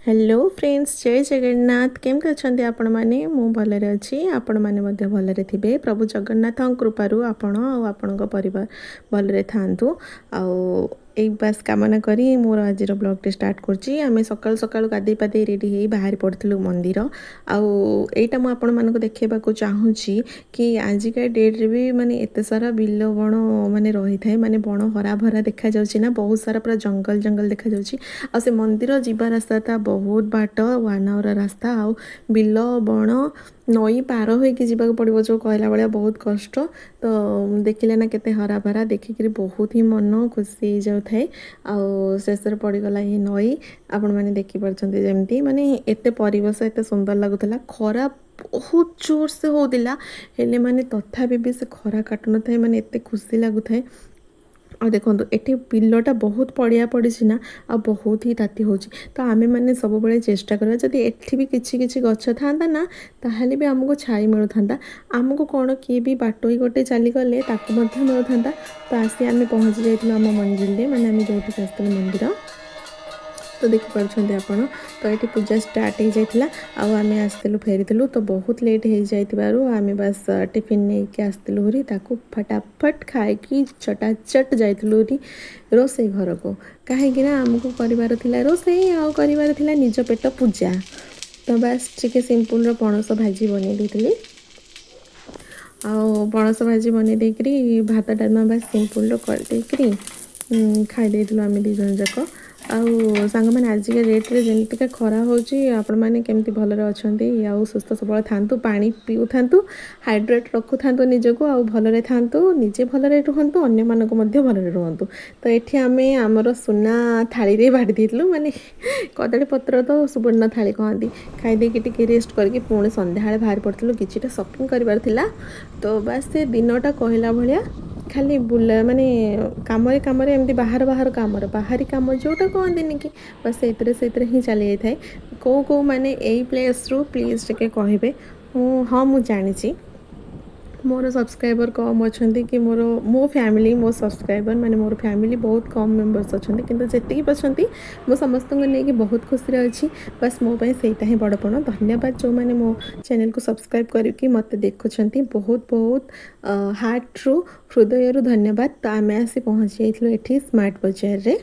Hello friends, ଜୟ ଜଗନ୍ନାଥ। କେମିତି ଅଛନ୍ତି ଆପଣମାନେ? ମୁଁ ଭଲରେ ଅଛି, ଆପଣମାନେ ମଧ୍ୟ ଭଲରେ ଥିବେ। ପ୍ରଭୁ ଜଗନ୍ନାଥଙ୍କ କୃପାରୁ ଆପଣ ଆଉ ଆପଣଙ୍କ ପରିବାର ଭଲରେ ଥାଆନ୍ତୁ, ଆଉ ଏଇ ବାସ୍ କାମନା କରି ମୋର ଆଜିର ବ୍ଲଗ୍ଟି ଷ୍ଟାର୍ଟ କରୁଛି। ଆମେ ସକାଳୁ ସକାଳୁ ଗାଧେଇ ପାଧେଇ ରେଡ଼ି ହେଇ ବାହାରି ପଡ଼ିଥିଲୁ ମନ୍ଦିର। ଆଉ ଏଇଟା ମୁଁ ଆପଣମାନଙ୍କୁ ଦେଖେଇବାକୁ ଚାହୁଁଛି କି ଆଜିକା ଡେଟ୍ରେ ବି ମାନେ ଏତେ ସାରା ବିଲ ବଣ ମାନେ ରହିଥାଏ, ମାନେ ବଣ ହରା ଭରା ଦେଖାଯାଉଛି ନା, ବହୁତ ସାରା ପୁରା ଜଙ୍ଗଲ ଜଙ୍ଗଲ ଦେଖାଯାଉଛି। ଆଉ ସେ ମନ୍ଦିର ଯିବା ରାସ୍ତାଟା ବହୁତ ବାଟ, 1 ଆୱାର ରାସ୍ତା, ଆଉ ବିଲ ବଣ ନଈ ପାର ହୋଇକି ଯିବାକୁ ପଡ଼ିବ, ଯେଉଁ କହିଲା ଭଳିଆ ବହୁତ କଷ୍ଟ। ତ ଦେଖିଲେ ନା କେତେ ହରାଭରା, ଦେଖିକିରି ବହୁତ ହିଁ ମନ ଖୁସି ହେଇଯାଉଥାଏ। ଆଉ ଶେଷରେ ପଡ଼ିଗଲା ଏଇ ନଈ, ଆପଣମାନେ ଦେଖିପାରୁଛନ୍ତି ଯେମିତି। ମାନେ ଏତେ ପରିବେଶ ଏତେ ସୁନ୍ଦର ଲାଗୁଥିଲା। ଖରା ବହୁତ ଜୋରସେ ହେଉଥିଲା, ହେଲେ ମାନେ ତଥାପି ବି ସେ ଖରା କାଟୁନଥାଏ, ମାନେ ଏତେ ଖୁସି ଲାଗୁଥାଏ। ଆଉ ଦେଖନ୍ତୁ, ଏଠି ବିଲଟା ବହୁତ ପଡ଼ିଆ ପଡ଼ିଛି ନା, ଆଉ ବହୁତ ହି ତାତି ହେଉଛି। ତ ଆମେମାନେ ସବୁବେଳେ ଚେଷ୍ଟା କରିବା, ଯଦି ଏଠି ବି କିଛି କିଛି ଗଛ ଥାନ୍ତା ନା, ତାହେଲେ ବି ଆମକୁ ଛାଇ ମିଳୁଥାନ୍ତା। ଆମକୁ କ'ଣ, କିଏ ବି ବାଟୋଇ ଗୋଟେ ଚାଲିଗଲେ ତାକୁ ମଧ୍ୟ ମିଳୁଥାନ୍ତା। ତ ଆସି ଆମେ ପହଞ୍ଚି ଯାଇଥିଲୁ ଆମ ମଞ୍ଜିଲରେ, ମାନେ ଆମେ ଯେଉଁଠିକି ଆସିଥିଲୁ ମନ୍ଦିର। ତ ଦେଖିପାରୁଛନ୍ତି ଆପଣ, ତ ଏଠି ପୂଜା ଷ୍ଟାର୍ଟ ହେଇଯାଇଥିଲା। ଆଉ ଆମେ ଆସିଥିଲୁ, ଫେରିଥିଲୁ ତ ବହୁତ ଲେଟ୍ ହେଇଯାଇଥିବାରୁ ଆମେ ବାସ୍ ଟିଫିନ୍ ନେଇକି ଆସିଥିଲୁ ହେରି। ତାକୁ ଫଟାଫଟ ଖାଇକି ଚଟାଚଟ ଯାଇଥିଲୁ ହେରି ରୋଷେଇ ଘରକୁ, କାହିଁକିନା ଆମକୁ କରିବାର ଥିଲା ରୋଷେଇ ଆଉ କରିବାର ଥିଲା ନିଜ ପେଟ ପୂଜା। ତ ବାସ୍ ଟିକେ ସିମ୍ପୁଲର ପଣସ ଭାଜି ବନେଇ ଦେଇଥିଲି। ଆଉ ପଣସ ଭାଜି ବନେଇ ଦେଇକିରି, ଭାତ ଡାଲମା ବାସ୍ ସିମ୍ପୁଲର କରିଦେଇକିରି ଖାଇ ଦେଇଥିଲୁ ଆମେ ଦୁଇ ଜଣ ଯାକ। ଆଉ ସାଙ୍ଗମାନେ, ଆଜିକା ଡେଟ୍ରେ ଯେମିତିକା ଖରା ହେଉଛି, ଆପଣମାନେ କେମିତି ଭଲରେ ଅଛନ୍ତି? ଆଉ ସୁସ୍ଥ ସବଳ ଥାନ୍ତୁ, ପାଣି ପିଉଥାନ୍ତୁ, ହାଇଡ୍ରେଟ୍ ରଖୁଥାନ୍ତୁ ନିଜକୁ, ଆଉ ଭଲରେ ଥାନ୍ତୁ। ନିଜେ ଭଲରେ ରୁହନ୍ତୁ, ଅନ୍ୟମାନଙ୍କୁ ମଧ୍ୟ ଭଲରେ ରୁହନ୍ତୁ। ତ ଏଠି ଆମେ ଆମର ସୁନା ଥାଳିରେ ବାଢ଼ି ଦେଇଥିଲୁ, ମାନେ କଦଳୀ ପତ୍ର ତ ସୁବର୍ଣ୍ଣ ଥାଳି କହନ୍ତି। ଖାଇ ଦେଇକି ଟିକେ ରେଷ୍ଟ କରିକି ପୁଣି ସନ୍ଧ୍ୟାବେଳେ ବାହାରି ପଡ଼ିଥିଲୁ, କିଛିଟା ସପିଂ କରିବାର ଥିଲା। ତ ବାସ୍ ସେ ଦିନଟା କହିଲା ଭଳିଆ ଖାଲି ବୁଲା, ମାନେ କାମରେ କାମରେ, ଏମିତି ବାହାର ବାହାର କାମରେ, ବାହାରି କାମ ଯେଉଁଟା କହନ୍ତିନି କି, ବାସ୍ ସେଇଥିରେ ସେଇଥିରେ ହିଁ ଚାଲି ଯାଇଥାଏ। କେଉଁ କେଉଁ ମାନେ ଏଇ ପ୍ଲେସ୍ରୁ ପ୍ଲିଜ୍ ଟିକେ କହିବେ। ମୁଁ ହଁ, ମୁଁ ଜାଣିଛି ମୋର ସବସ୍କ୍ରାଇବର୍ କମ୍ ଅଛନ୍ତି କି ମୋର ମୋ ଫ୍ୟାମିଲି, ମୋ ସବସ୍କ୍ରାଇବର୍ ମାନେ ମୋର ଫ୍ୟାମିଲି ବହୁତ କମ୍ ମେମ୍ବର୍ସ ଅଛନ୍ତି। କିନ୍ତୁ ଯେତିକି ବି ଅଛନ୍ତି, ମୁଁ ସମସ୍ତଙ୍କୁ ନେଇକି ବହୁତ ଖୁସିରେ ଅଛି। ବାସ୍ ମୋ ପାଇଁ ସେଇଟା ହିଁ ବଡ଼ପଣ। ଧନ୍ୟବାଦ ଯେଉଁମାନେ ମୋ ଚ୍ୟାନେଲକୁ ସବସ୍କ୍ରାଇବ୍ କରିକି ମୋତେ ଦେଖୁଛନ୍ତି, ବହୁତ ବହୁତ ହାର୍ଟରୁ, ହୃଦୟରୁ ଧନ୍ୟବାଦ। ତ ଆମେ ଆସି ପହଞ୍ଚି ଯାଇଥିଲୁ ଏଠି ସ୍ମାର୍ଟ ବଜାରରେ।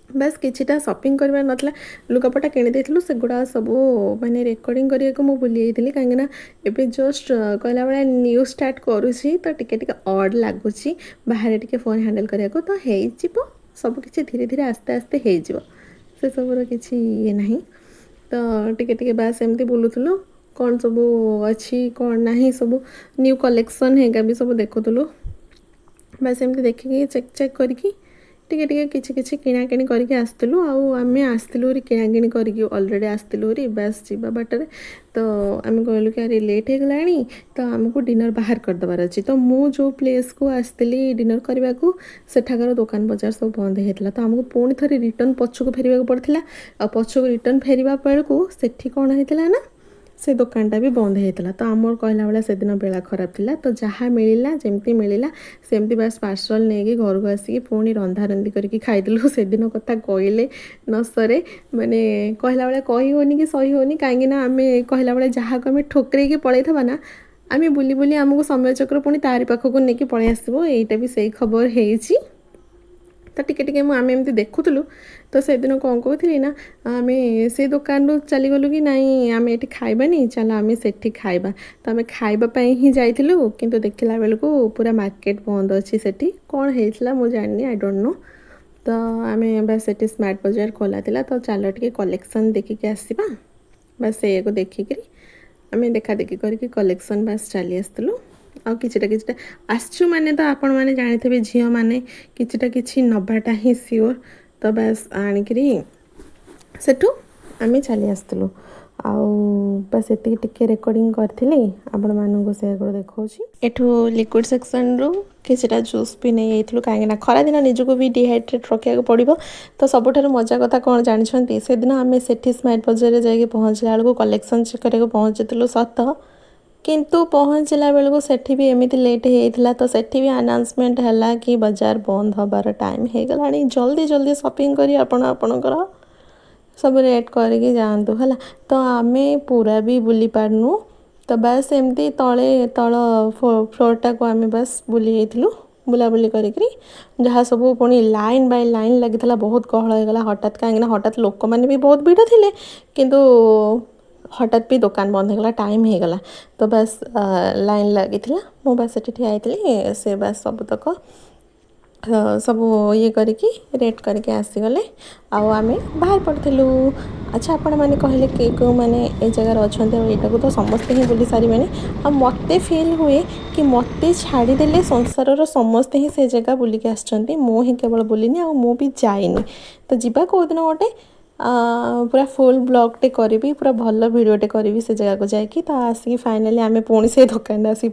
ବାସ୍ କିଛିଟା ସପିଂ କରିବାର ନଥିଲା, ଲୁଗାପଟା କିଣି ଦେଇଥିଲୁ। ସେଗୁଡ଼ା ସବୁ ମାନେ ରେକର୍ଡ଼ିଂ କରିବାକୁ ମୁଁ ଭୁଲି ଯାଇଥିଲି, କାହିଁକିନା ଏବେ ଜଷ୍ଟ କହିଲା ଭଳିଆ ନ୍ୟୁ ଷ୍ଟାର୍ଟ କରୁଛି। ତ ଟିକେ ଟିକେ ଅଡ଼୍ ଲାଗୁଛି ବାହାରେ ଟିକେ ଫୋନ୍ ହ୍ୟାଣ୍ଡେଲ୍ କରିବାକୁ। ତ ହେଇଯିବ ସବୁକିଛି, ଧୀରେ ଧୀରେ ଆସ୍ତେ ଆସ୍ତେ ହେଇଯିବ, ସେସବୁର କିଛି ଇଏ ନାହିଁ। ତ ଟିକେ ଟିକେ ବାସ୍ ଏମିତି ବୁଲୁଥିଲୁ, କ'ଣ ସବୁ ଅଛି କ'ଣ ନାହିଁ, ସବୁ ନ୍ୟୁ କଲେକ୍ସନ୍ ହେଇକା ବି ସବୁ ଦେଖୁଥିଲୁ। ବାସ୍ ଏମିତି ଦେଖିକି, ଚେକ୍ ଚେକ୍ କରିକି, ଟିକେ ଟିକେ କିଛି କିଛି କିଣାକିଣି କରିକି ଆସିଥିଲୁ। ଆଉ ଆମେ ଆସିଥିଲୁ ହେରି କିଣାକିଣି କରିକି, ଅଲରେଡ଼ି ଆସିଥିଲୁ ହେରି। ବାସ୍ ଯିବା ବାଟରେ ତ ଆମେ କହିଲୁ କି ଆରେ ଲେଟ୍ ହେଇଗଲାଣି, ତ ଆମକୁ ଡିନର୍ ବାହାର କରିଦେବାର ଅଛି। ତ ମୁଁ ଯେଉଁ ପ୍ଲେସ୍କୁ ଆସିଥିଲି ଡିନର୍ କରିବାକୁ, ସେଠାକାର ଦୋକାନ ବଜାର ସବୁ ବନ୍ଦ ହେଇଯାଇଥିଲା। ତ ଆମକୁ ପୁଣି ଥରେ ରିଟର୍ନ ପଛକୁ ଫେରିବାକୁ ପଡ଼ିଥିଲା। ଆଉ ପଛକୁ ରିଟର୍ନ ଫେରିବା ବେଳକୁ ସେଠି କ'ଣ ହେଇଥିଲା ନା, ସେ ଦୋକାନଟା ବି ବନ୍ଦ ହେଇଯାଇଥିଲା। ତ ଆମର କହିଲା ଭଳିଆ ସେଦିନ ବେଳା ଖରାପ ଥିଲା। ତ ଯାହା ମିଳିଲା, ଯେମିତି ମିଳିଲା ସେମିତି ବାସ୍ ପାର୍ସଲ୍ ନେଇକି ଘରକୁ ଆସିକି ପୁଣି ରନ୍ଧାରନ୍ଧି କରିକି ଖାଇଥିଲୁ। ସେଦିନ କଥା କହିଲେ ନ ସରେ, ମାନେ କହିଲା ଭଳିଆ କହି ହେଉନି କି ସହି ହେଉନି, କାହିଁକିନା ଆମେ କହିଲା ଭଳିଆ ଯାହାକୁ ଆମେ ଠୁକରେଇକି ପଳେଇଥିବା ନା, ଆମେ ବୁଲି ବୁଲି ଆମକୁ ସମୟ ଚକ୍ର ପୁଣି ତାରି ପାଖକୁ ନେଇକି ପଳେଇ ଆସିବ। ଏଇଟା ବି ସେଇ ଖବର ହେଇଛି। ତ ଟିକେ ଟିକେ ମୁଁ ଆମେ ଏମିତି ଦେଖୁଥିଲୁ। ତ ସେଦିନ କ'ଣ କହୁଥିଲି ନା, ଆମେ ସେ ଦୋକାନରୁ ଚାଲିଗଲୁ କି ନାଇଁ, ଆମେ ଏଠି ଖାଇବାନି, ଚାଲ ଆମେ ସେଠି ଖାଇବା। ତ ଆମେ ଖାଇବା ପାଇଁ ହିଁ ଯାଇଥିଲୁ, କିନ୍ତୁ ଦେଖିଲା ବେଳକୁ ପୁରା ମାର୍କେଟ ବନ୍ଦ ଅଛି। ସେଠି କ'ଣ ହେଇଥିଲା ମୁଁ ଜାଣିନି, I don't know. ତ ଆମେ ବାସ୍ ସେଠି ସ୍ମାର୍ଟ ବଜାର ଖୋଲା ଥିଲା, ତ ଚାଲ ଟିକେ କଲେକ୍ସନ୍ ଦେଖିକି ଆସିବା। ବାସ୍ ସେଇଆକୁ ଦେଖିକିରି ଆମେ ଦେଖା ଦେଖି କରିକି କଲେକ୍ସନ୍ ବାସ୍ ଚାଲି ଆସିଥିଲୁ। ଆଉ କିଛିଟା କିଛିଟା ଆସିଛୁ ମାନେ ତ ଆପଣମାନେ ଜାଣିଥିବେ, ଝିଅମାନେ କିଛିଟା କିଛି ନେବାଟା ହିଁ ସିଓର। ତ ବାସ୍ ଆଣିକିରି ସେଠୁ ଆମେ ଚାଲି ଆସିଥିଲୁ। ଆଉ ବାସ୍ ଏତିକି ଟିକେ ରେକର୍ଡ଼ିଂ କରିଥିଲି, ଆପଣମାନଙ୍କୁ ସେୟାକୁ ଦେଖାଉଛି। ଏଠୁ ଲିକ୍ୱିଡ଼ ସେକ୍ସନରୁ କିଛିଟା ଜୁସ୍ ବି ନେଇଯାଇଥିଲୁ, କାହିଁକିନା ଖରାଦିନ ନିଜକୁ ବି ଡିହାଇଡ୍ରେଟ୍ ରଖିବାକୁ ପଡ଼ିବ। ତ ସବୁଠାରୁ ମଜା କଥା କ'ଣ ଜାଣିଛନ୍ତି? ସେଦିନ ଆମେ ସେଠି ସ୍ମାର୍ଟ ବଜାରରେ ଯାଇକି ପହଞ୍ଚିଲା ବେଳକୁ, କଲେକ୍ସନ୍ ଚେକ୍ କରିବାକୁ ପହଞ୍ଚିଥିଲୁ ସତ, କିନ୍ତୁ ପହଞ୍ଚିଲା ବେଳକୁ ସେଠି ବି ଏମିତି ଲେଟ୍ ହେଇଯାଇଥିଲା। ତ ସେଠି ବି ଆନାଉନ୍ସମେଣ୍ଟ ହେଲା କି ବଜାର ବନ୍ଦ ହେବାର ଟାଇମ୍ ହେଇଗଲାଣି, ଜଲ୍ଦି ଜଲ୍ଦି ସପିଂ କରି ଆପଣ ଆପଣଙ୍କର ସବୁ ରେଟ୍ କରିକି ଯାଆନ୍ତୁ ହେଲା। ତ ଆମେ ପୁରା ବି ବୁଲି ପାରୁନୁ। ତ ବାସ୍ ଏମିତି ତଳେ ତଳ ଫ୍ଲୋର୍ଟାକୁ ଆମେ ବାସ୍ ବୁଲି ଯାଇଥିଲୁ। ବୁଲାବୁଲି କରିକିରି ଯାହା ସବୁ ପୁଣି ଲାଇନ୍ ବାଇ ଲାଇନ୍ ଲାଗିଥିଲା, ବହୁତ ଗହଳ ହେଇଗଲା ହଠାତ୍, କାହିଁକିନା ହଠାତ୍ ଲୋକମାନେ ବି ବହୁତ ଭିଡ଼ ଥିଲେ, କିନ୍ତୁ ହଠାତ୍ ବି ଦୋକାନ ବନ୍ଦ ହେଇଗଲା, ଟାଇମ୍ ହେଇଗଲା। ତ ବାସ୍ ଲାଇନ୍ ଲାଗିଥିଲା, ମୁଁ ବାସ୍ ସେଠି ଠିଆ ହେଇଥିଲି। ସେ ବାସ୍ ସବୁତକ ସବୁ ଇଏ କରିକି ରେଟ୍ କରିକି ଆସିଗଲେ ଆଉ ଆମେ ବାହାରି ପଡ଼ିଥିଲୁ। ଆଚ୍ଛା, ଆପଣମାନେ କହିଲେ, କେଉଁ କେଉଁମାନେ ଏ ଜାଗାରେ ଅଛନ୍ତି? ଆଉ ଏଇଟାକୁ ତ ସମସ୍ତେ ହିଁ ବୁଲି ସାରିବେଣି। ଆଉ ମୋତେ ଫିଲ୍ ହୁଏ କି ମୋତେ ଛାଡ଼ିଦେଲେ ସଂସାରର ସମସ୍ତେ ହିଁ ସେ ଜାଗା ବୁଲିକି ଆସିଛନ୍ତି, ମୁଁ ହିଁ କେବଳ ବୁଲିନି ଆଉ ମୁଁ ବି ଯାଇନି। ତ ଯିବା କେଉଁଦିନ ଗୋଟେ, ପୁରା ଫୁଲ୍ ବ୍ଲଗ୍ଟେ କରିବି, ପୁରା ଭଲ ଭିଡ଼ିଓଟେ କରିବି ସେ ଜାଗାକୁ ଯାଇକି। ତ ଆସିକି ଫାଇନାଲି ଆମେ ପୁଣି ସେଇ ଦୋକାନରେ ଆସିକି